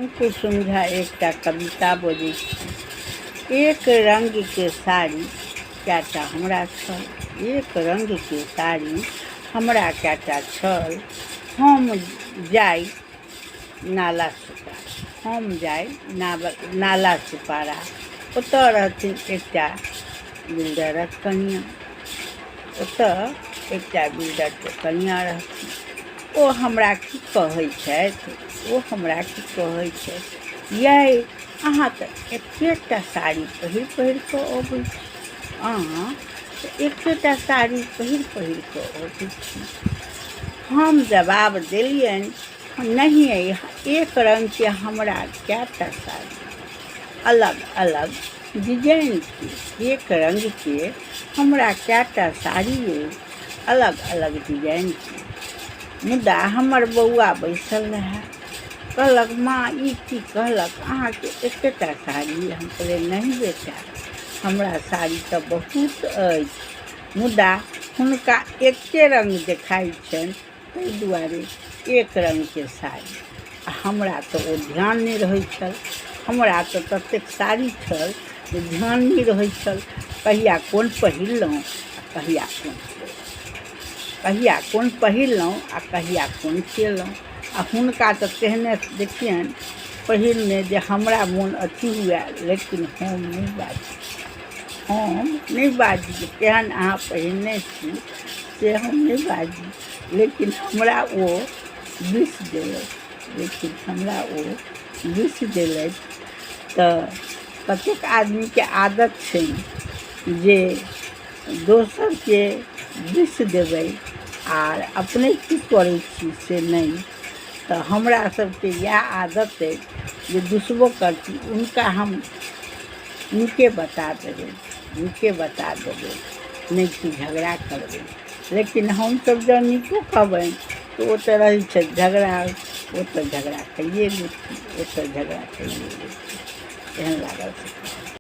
हम कुसुम झा एकटा कविता बजै छी। एक रङ्गके साड़ी कएटा हमरा छल, एक रङ्गके साड़ी हमरा कएटा छल, हम जाइ नाला सुपारा, हम जाइ नाला सुपारा, ओतऽ रहथिन एकटा बिल्डरक कनिआँ, ओतऽ एकटा बिल्डरके कनिआँ रहथिन। ओ हमरा की कहै छथि, ओ हमरा की कहै छथि, यै अहाँ तऽ एकेटा साड़ी पहिर पहिर कऽ अबै छी, अहाँ तऽ एकेटा साड़ी पहिर पहिर कऽ अबै छी। हम जवाब देलियनि, नहि एक रङ्गके हमरा कएटा साड़ी, अलग अलग डिजाइनके, एक रङ्गके हमरा कएटा साड़ी अइ, अलग अलग डिजाइनके। मुदा हमर बौआ बैसल रहए, कहलक माँ ई की कहलक अहाँके एकेटा साड़ी? हम कहलियै नहि बेटा, हमरा साड़ी तऽ बहुत अछि, मुदा हुनका एके रङ्ग देखाइ छनि, ताहि दुआरे एक रङ्गके साड़ी। आ हमरा तऽ ओ ध्यान नहि रहै छल, हमरा तऽ ततेक साड़ी छल जे ध्यान नहि रहै छल कहिया कोन पहिरलहुँ आ कहिया कोन केलहुँ, कहिया कोन पहिरलहुँ आ कहिया कोन केलहुँ। आ हुनका तऽ तेहने देखियनि पहिरने जे हमरा मोन अथी हुए, लेकिन हम नहि बाजी, हम नहि बाजी जे केहन अहाँ पहिरने छी, से हम नहि बाजी। लेकिन हमरा ओ दुसि देलथि, लेकिन हमरा ओ दुसि देलथि। तऽ कतेक आदमीके आदत छै जे दोसरके दुसि देबै आर अपने की करै छी से नहि। तऽ हमरा सबके इएह आदत अइ जे दुसबो करती हुनका हम नीके बता देबै, नीके बता देबै, नहि कि झगड़ा करबै। लेकिन हमसब जँ नीको कहबनि तऽ ओ तऽ रहै छथि झगड़ा, ओ तऽ झगड़ा कैये लेथिन, ओ तऽ झगड़ा कैये लेथिन, एहन लागल से।